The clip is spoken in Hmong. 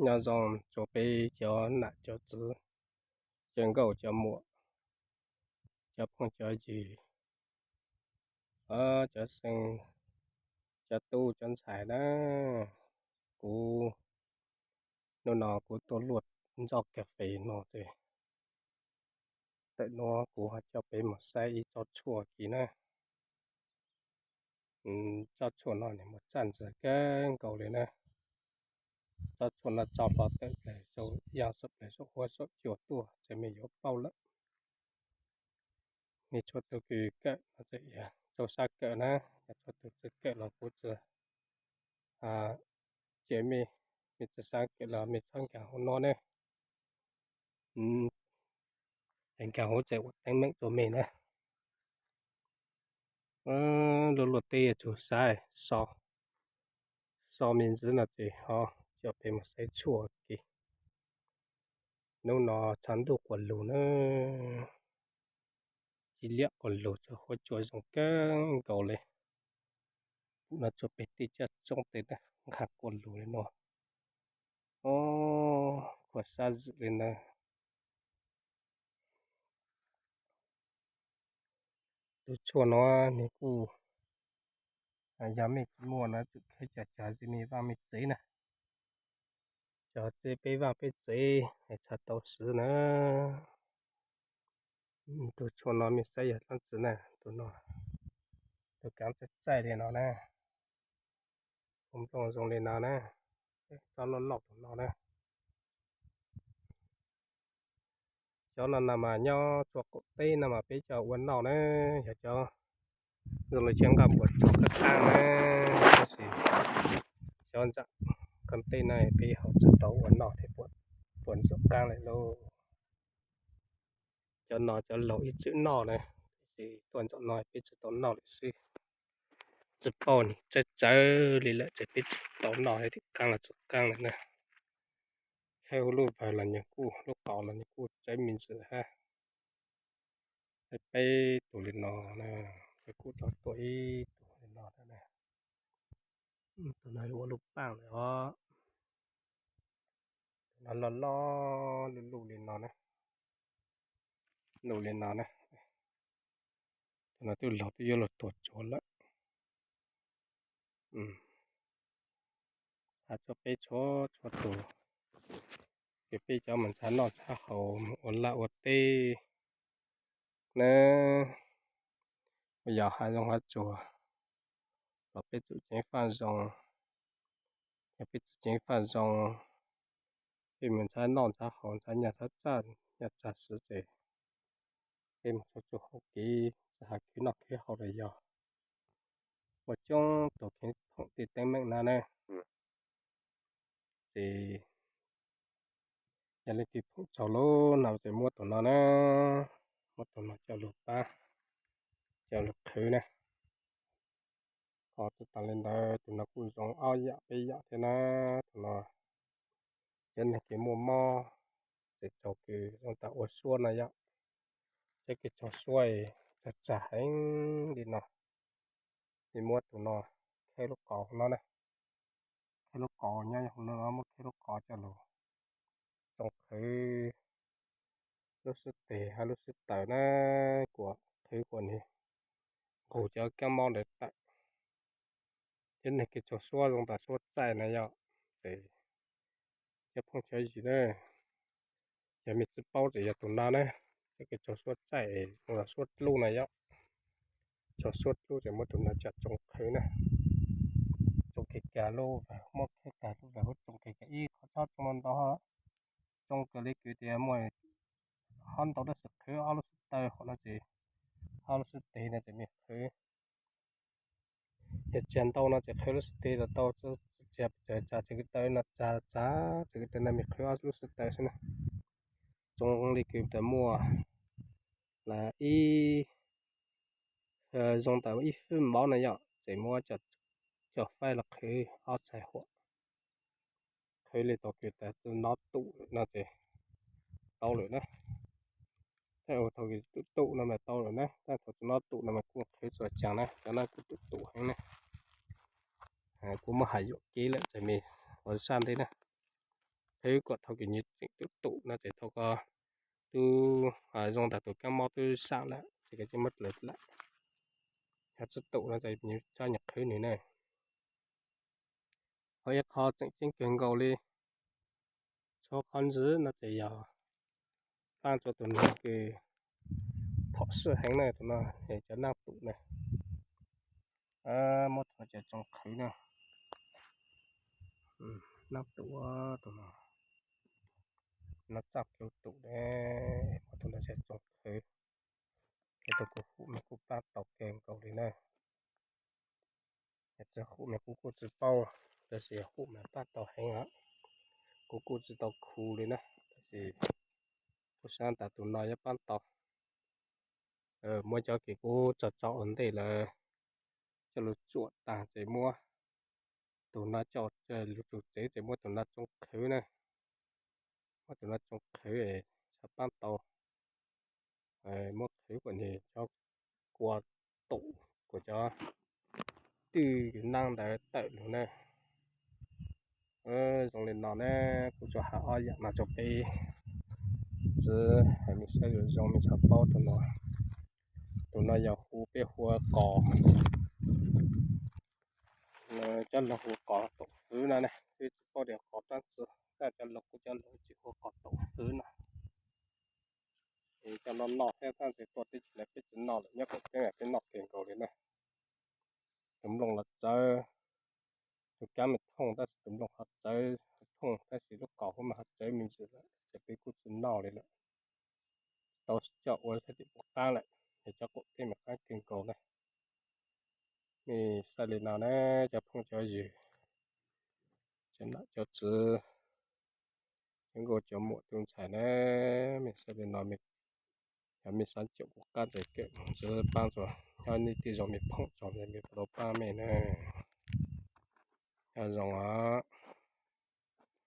Nyob zoo txog peb cov nam cov txwv, cov nkauj cov muam, cov phooj cov ywg, cov xeeb, cov tub cov ntxhais na. Kuv, hnub no kuv tuaj luaj ntoj kas fes no ces tawm no kuv ho coj peb mus saib ib tsob tshuaj kiag na. Tsob tshuaj no nws muaj txaj ntxaws kawg nkaus li na. Tsob tshuaj no tso hlo tawm plaws saum yaj saum plas saum huab saum cua tuaj ces mej yuav paub lawm. Nej txhua tus kws kawm no ces yog txaus sab kawm na, yog txhua tus tsi kawm los kuv tsi, ces mej, mej tsi sab kawm los mej txhob nkag hauv no ne. Nkag hauv tseem ua teeb meem rua mej na. Luaj luaj teb yuav tsum saib, so me ntsis no ces ho coj peb mus saib tshuaj kiag. Hnub no tshav ntuj quas lug na, ci liab quas lug, tshuaj huab cua zoo kawg nkaus li. Kuv no tsuas pem tej caj tsoob tej na, nqha quas lug li no. Khuam sab zwm li na. Tus tshuaj no nws kuj, yog mej tsi muaj no tsum khawb cov cov zim mej vaj mej tsev na. Cov tsev peb vaj peb tsev es txhaj tau swv na. Tus tshuaj no mej saib yog dlaab tsi na, tus no, tus kaav txaij txaij li no na, tus nplooj zoo li no na, tsob noj noj tus no na. Cov no no mas nyob tsua qaum teb no mas peb coj ua noj na, yog cov zoo li cov nqaj npuas txog qab qaab na, tab sis cov ntsam qab teb no peb ho tsi tau ua noj thiab, puas ntxuav qaab lawm lauj. Cov no cov laug ib txwm noj na, tab sis tuaj ntawm no peb tsi tau noj lawm xwb. Tsi paub nws tsawg tsawg li lawm ces peb tsi tau noj thiab, qaab los txuav qaab lawm na. Khawb huv lub vawg los nws kuj, lub qos los nws kuj tsawv me ntsis hab. Peb tus li no na, peb kuj tau tuaj ib tug li no na. Tus no ua lub paaj lawm os. Tus no loj loj luj luj li no na. Luj li no na. Tus no twb laug twb yuav luag tuag tsuav lawm. Has txug peb txhua txhua tus, ces peb cov mus ntxhab noj ntxhab haus, mus ua laj ua teb na, yog hav zoov hav tsuag los peb tsum ceev faj zoo. Yog peb tsi ceev faj zoo, peb mus ntxhab noj ntxhab haus, ntxhab nyaj ntxhab txaj, nyaj txag swv ces peb mus txhua txhua hauv kev, txhua hauv kev noj kev haus los yog ua coob tus kev phoom tej teeb meem no na. Ces yog leej twg phoom txog lub no ces muab tus no na, muab tus no coj lug pab, coj lug qhwv na. Ho tsi tas li ntawd, tus no kuj zoo ob yam peb yam thiab na. Tus no cov neeg kws muaj mob, txawm tsaug kws zoo tas ua suab no yom, cov kws tsaug suab tsag tsag heev li no, ces muab tus no khawb lub qos no na, khawb lub qos nyob hauv no, muab khawb lub qos coj lug tsoo qhwv lub xwb tes hab lub xwb taws na, kuas qhwv kuas nwg nqug cov kaab mob ntawd tawm. Cov neeg kws tsaug suab zoo tas suab txaij na yom, ces cov phooj cov ywg na, yog mej tsi paub ces yog tus no na, cov kws tsaug suab txaij zoo tas suab dlub na yom, tsaug suab dlub ces muab tus no coj tsoo qhwv na. Tsoo kag kag lub vawg, muab khawb kag lub vawg huv, tsoo kag kag ib qho txhob tsoo ntau, tsoo kawg li kws tias muaj, ho ntau tab sis qhwv ob lub xwb taws, qhov no ces ob lub xwb tes no ces mej qhwv. Yog tsi ntau no ces qhwv lub xwb tes los tau, tsi tsa tsawg kws taw no, tsa tsa tsawg kws taw no mej qhwv ob lub xwb taws xwb na. Tsoo li kws tas muaj, ib, zoo tas ib fwb npaum na yom, ces muab cov faib los qhwv ob txhais huam. Qhwv li thaum kws tas tsi nov tum no ces tau lawm na. Thaum ua thaum kws tum tum no mas tau lawm na, tab thaum tsi nov tum no mas kuj qhwv txhua caag na, cov no kuj tum tum heev na. Kuv muab has yuam kev lawm ces mej ua sab ntej na. qhwv kom thaum kws nws tseem tub tum no ces thaum koj tub zoo tas tus kaab mob tub saam lawm ces koj tsis muab lawv lawm. Yog tsi tum no ces nws coj nws qhwv nws na. Ho ib qho tseem ceeb kawg nkaus li, tshuav qhov ntxiv no ces yog paab rua tus no kws phom sij heev na, tus no cov naaj tum na. Muab tus no coj tsoo qhwv na. Naaj tum, tus no, no txaj plhu tum ne, muab tus no coj tsoo qhwv. Ib tug kuv hum mas kuj paab tau kawg nkaus li na. Yog tsi hum mas kuv kuj tsi paub, tab sis hum mas paab tau heev os. Kuv kuj tsi tau khu li na, tab sis kuv xaav tas tus no yuav paab tau. Muab cov kws kuv tso tso ua ntej lawm coj lug tsuam taag ces muab tus no coj lug txug tsev ces muab tus no tsoo qhwv na. Muab tus no tsoo qhwv es xaav paab tau, muab qhwv kuas nwg cov kua tum, kuas cov twj naab ntawd tawm lug na. Zoo li no na, kuv tsuas has ob yaam no rua peb tsi, mej saib zoo mej txhaj paub tus no. Tus no yog hu peb hu ua qos, cov laug hu ua qos tum fwv no na, peb tsi paub tias qos dlaab tsi, tab cov laug kuv cov laug tsi hu ua qos tum fwv no. Es cov no noj thiab, tab sis tuaj teb chaws no peb tsi noj lawm, nyob Kaum Ceeb peb noj kawg nkaus li na. Tus nplooj los tsawv, tus kaab mas thooj tab sis tus nplooj ho tsawv, thooj tab sis lub qos huv mas ho tsawv me ntsis lawm ces peb kuj tsi noj li lawm. Tau coj ua sab tim puab qaab lawm, es cov qaum teb mas qaab kawg nkaus na. Mej saib li no na cov phooj cov ywg, cov nam cov txiv, cov nkauj cov muam tub ntxhais na, mej saib li no, yog mej xaav caum kuv qaab ntxaws kawm ntxiv paab txug nyob nej tej zos mej phooj zog mej puas tau paab mej na. Nyob zoo os.